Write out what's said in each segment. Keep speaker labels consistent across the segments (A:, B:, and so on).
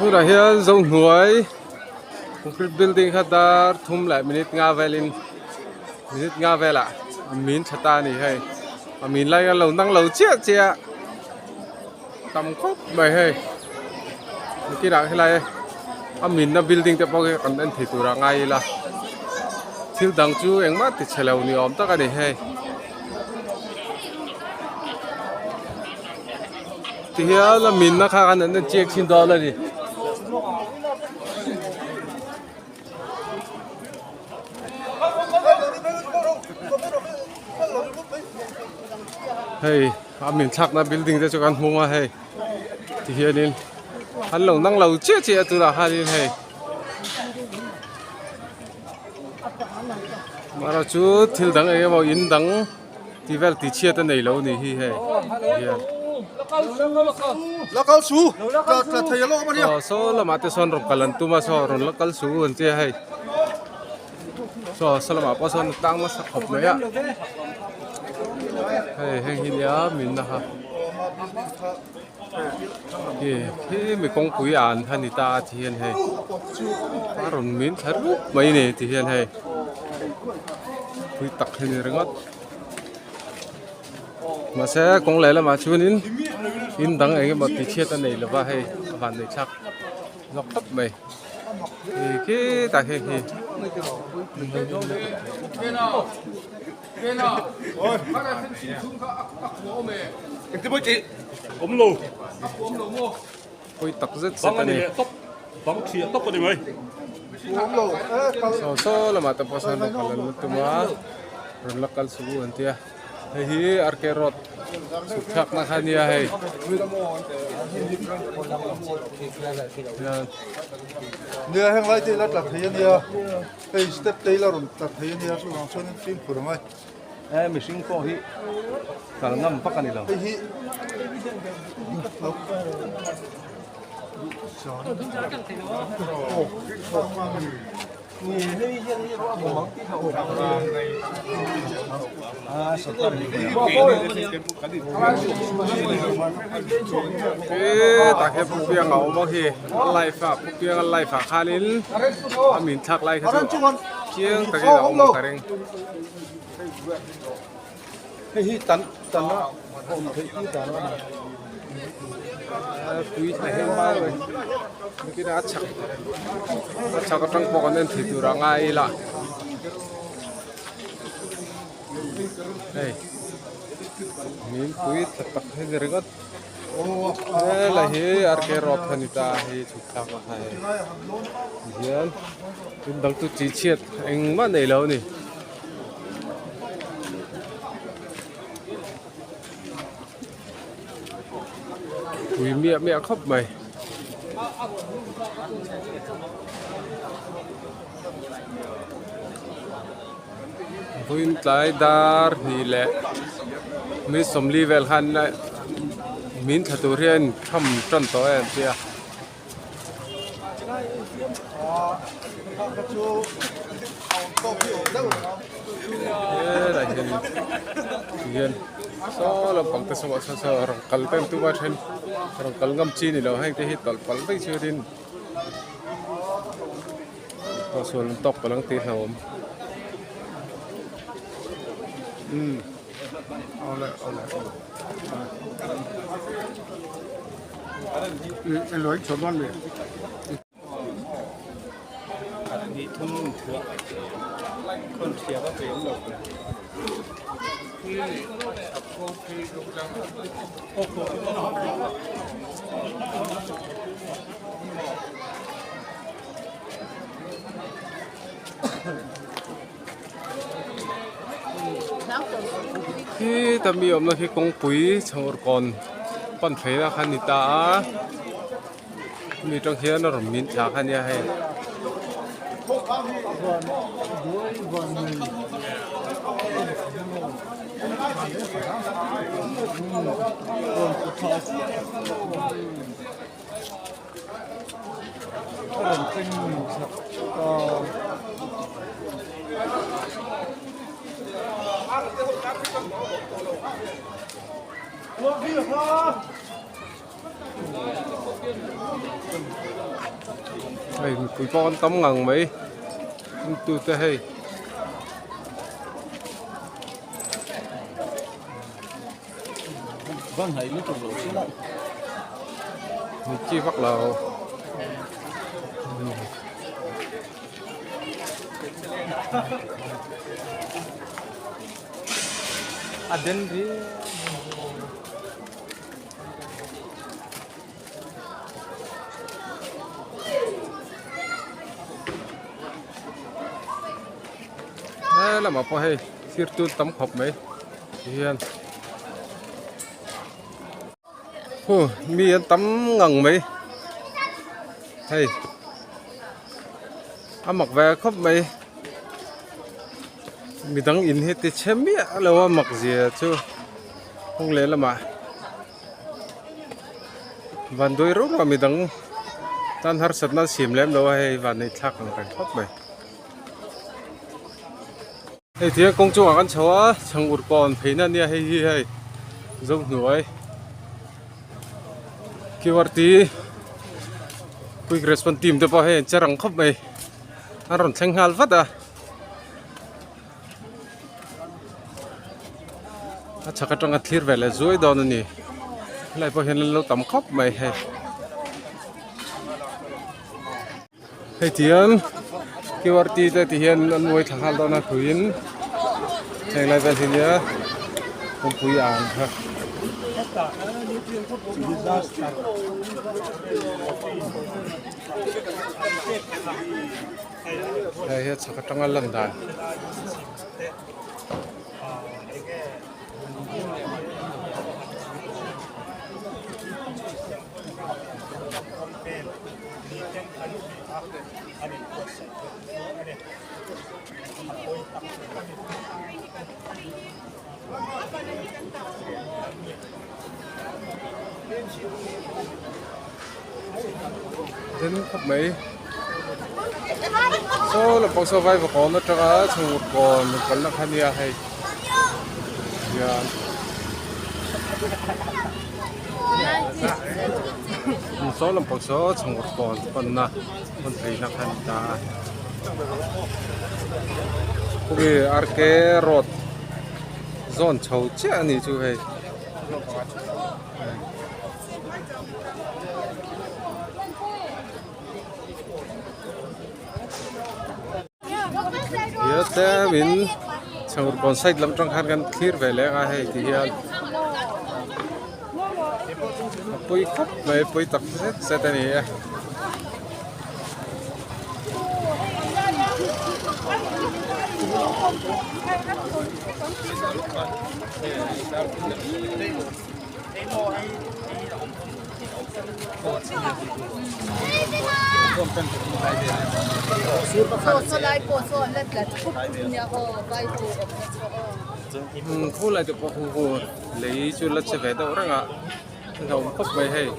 A: Tunah hian Zohnuai concrete building kha dar thum leh minute nga velin minute nga velah a min tha ta a ni hei a min lai a lo nang lo chiah chiah tam khawp mai hei nikinah helai a minna building te pawh hi kan en thei turah ngai ila thil dang chu engmah ti chhe lo ni awm tak a ni hei. Tihian a minna kha khan an en chiang thin dawn a ni. Hei a min thlakna building te chu kan hmung a hei tihianin an lo nang lo chiah chiah a tunah khanin hei Mara chu thil dang eng emaw in dang tih vel tih chhiat a nei lo ni hi hei hian. Aw saw lamah te sawn rawn kal an tum a saw rawn la kal su an tia hei saw saw lamah pawh sawn a tlang nasa khawp mai a hei heng hi nia min na ha khi khi mi kawngpui an kha ni ta a ti hian hei a rawn min thla rup mai a ni ti hian hei pui tak hi a ni ringawt mahse kawng leh lamah chuanin in dang eng emaw ti chhiat a nei lova hei a van nei thlak zawk khawp mai hei khitah khian khi. Pawi tak zet zet a ni. Saw saw lamah te pawh sawn rawn kal an la tum a rawn la kal suh u an tia hei hi RK road chhuk thlak na kha a nia hei.
B: Nia heng lai te hi la tla thei a nia. Hei step te hi la rawn tla thei a nia chuvang chuanin fimkhur ang ai.
C: He mihring pawh hi kal ngam vak a ni lo.
B: Hei hi
A: Hetah hian Pu Pianga a awm a khi a live a Pu Pianga live ah khanin a min thlak lai kha chu chiang takin a awm ka ring.
C: Hei hi tan tan a awm theih tir dan a ni.
A: Tui thla heng mai mai nikin a chhak a chhak atang pawh kan en thei tur a ngai ila hei min pui tha tak hi ni ringawt helai hi RK road kha ni ta hei chhuk thlak a kha hei tihian in dang chu chi chhiat engmah nei lo a ni. Pui miah miah khawp mai. Vawiin tlai dar hnih leh mi sawmli vel khan min thla tur hian tham tan tawh em tia. Helai hian tihian saw lampang te sawmah saw saw rawn kal te an tum a then rawn kal ngam chi ni lo heng te hi tawlh palh daih chuanin tawhsual an tawk palh ang tih hlauhawm. Khita mi awmna khi kawngpui chhawr kawn pan pheina kha a ni ta a mi tang hian a rawn min thla kha a nia hei. Hei mipui pawh an tam ngang mai tute hei. Chi vak lo.
C: A den ri.
A: He lamah pawh hei thir tun tam khawp mai tihian hu mi an tam ngang mai hei a mak ve khawp mai midang in hi ti chhe miah lo a mak zia chu kawng leh lamah. Van duai reuh reuh a midang tan harsatna an siam lem lo a hei van nei thlak ang reng khawp mai. Hei tihian kawng chungah kan chho a chhangur kawn pheina ania hei hi hei Zohnuai QRT quick response team te pawh hei an che rang khawp mai an rawn thleng nghal vat a. A chhak atanga thlir ve leh zuai dawn a ni helai pawh hian an lo tam khawp mai hei hei tihian qrt te ti hian an uai thla nghal dawn a thuiin heng lai vel hi nia kawngpui ang kha. Hei hi a chhak atanga lan dan. Den khawp mai saw lampang saw vai vakawn atanga chhungruk kawn rawn kalna kha nia hei hian saw lampang saw chhungruk kawn panna hmun pheina kha a ni ta a khawmi RK road zawn chho chiah a nih chu hei. He tlemin chhangurkawn side lam atang khan kan thlir ve leh ang a hei ti hian a pawi khawp mai a pawi tak zet zet a ni e. Khu lai te pawh khu khu lei chu la che ve deuh reng a a hlauhawm khawp mai hei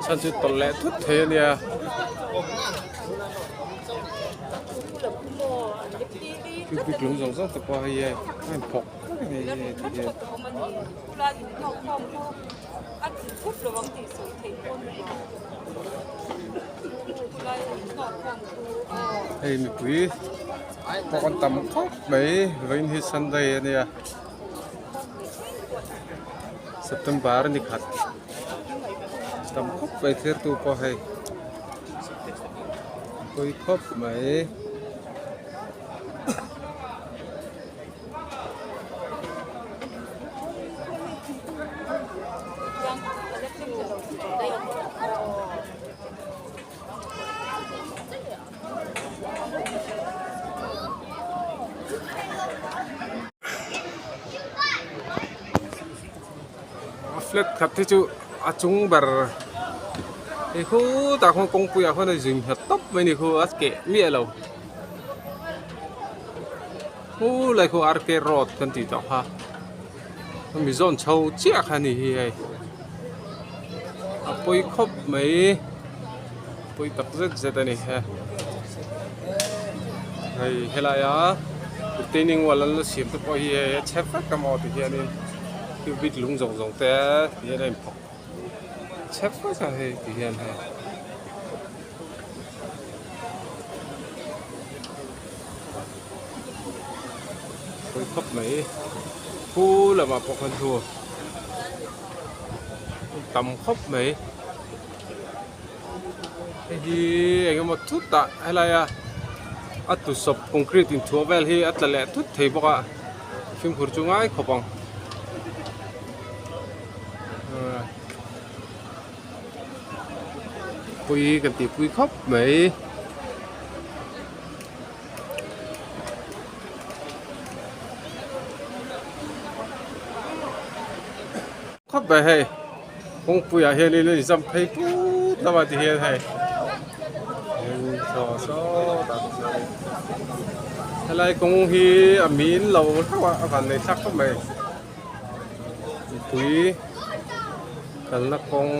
A: chhan chu tawlh leh thut thei a nia. Cubic lung zawng zawng te pawh hei a inphawk vek a ni hei ti hian. Hei mipui pawh an tam khawp mai vawiin hi Sunday a nia September ni khat tam khawp mai thirtu pawh hei pui khawp mai. Flat khat hi chu a chung ber hei khutah khuan kawngpuiah khuan a zin nghet tawp mai a ni khu a keh miah lo. Hu lai khu RK road kan tih tawh kha hemi zawn chho chiah kha a ni hi hei a pawi khawp mai pawi tak zet zet a ni he hei helaia retaining wall an la siam te pawh hi hei a chhe vek a maw ti hianin cubic lung zawng zawng te ti hian a inphawk. Chhe vek a hei ti hian hei. Pawi khawp mai khu lamah pawh khan thu tam khawp mai hei hi eng emaw thut ah helai a a tusawp concrete inthuah vel hi a tla leh thut thei bawk a fimkhur chu ngai khawp ang. Pui kan tih pui khawp mai. Khawp mai hei kawngpui ah hian in a inzam phei put lamah ti hian hei helai kawng hi a min lo hlauh a a van nei thlak khawp mai. Mipui kalna kawng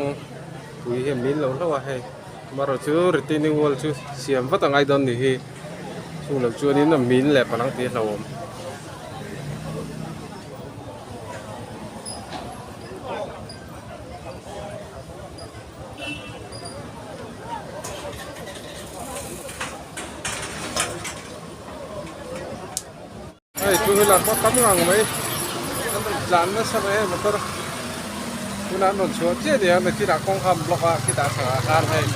A: pui hi a min lo hlauh a hei amaherawh chu retaining wall chu siam vat a ngai dawn ni hi chung loh chuanin a min leh palang tih a hlauhawm. Hei two wheeler pawh tam ngang mai an rawn tlan nasa mai hei motor tunah an rawn chhuah chiah nia nakinah kawng kha an block a khitah chhakah khan hei.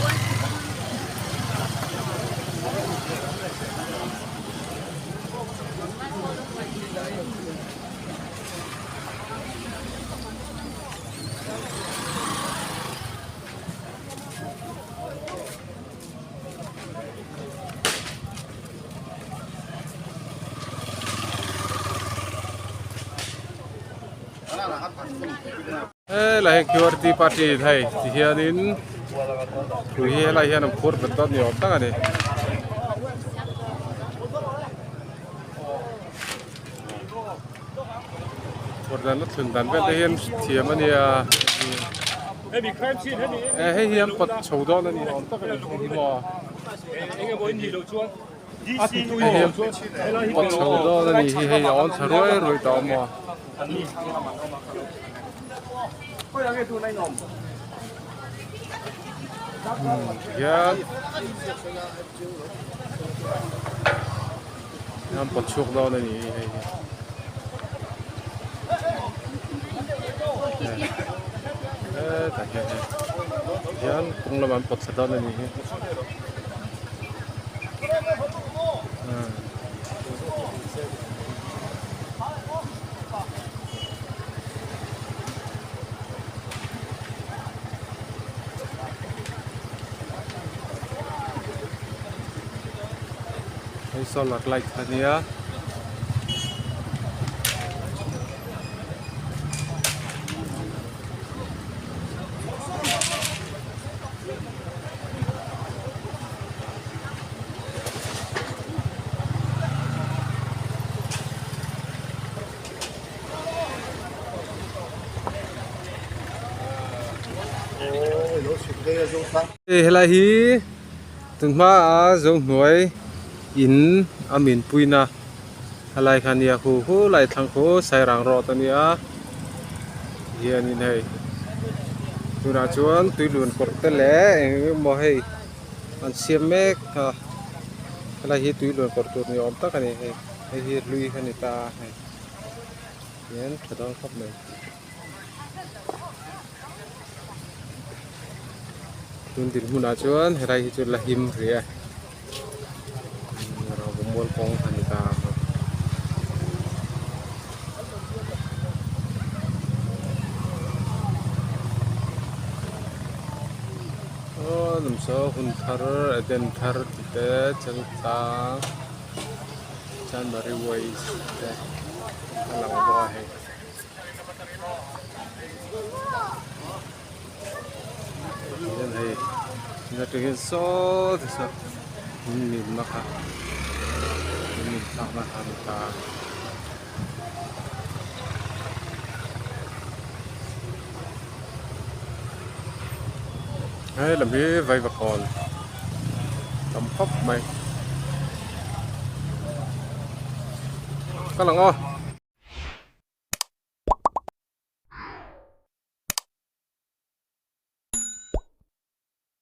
A: Helai hi QRT party hei ti hianin tui hi helai hian an phur bet dawn ni awm tak a ni. Phur dan a thlun dan vel te hian thiam a nia hei hi an pawt chho dawn a ni awm tak a ni hei hi maw. Pawt chho dawn a ni hi hei a awm chhe ruai ruai tawh a maw. Hian an pawt chhuak dawn a ni hi hei hi. Hetah hian hei hian kawng lamah an pawt thla dawn a ni hi. Hei solar light a nia. Helai hi tunhma a Zohnuai in a min puina helai kha nia khu khu lai thlang khu Sairang road a nia hianin hei tunah chuan tuilun kawr te leh eng emaw hei an siam mek a helai hi tuilun kawr tur ni awm tak a ni hei hei hi hlui a ni ta a hei hian tha dawn khawp mai. Tun dinhmunah chuan helai hi chu la him hrih a rangvamual kawng a ni ta a. Aw numsaw hun thar Eden thar tih te chaltlang Chanmari ways te a lang bawk a hei. Hian hei atang hian saw ti saw in mimna kha in min thlakna kha a ni ta a. Hei lam hi vaivakawn tam khawp mai ka lang aw.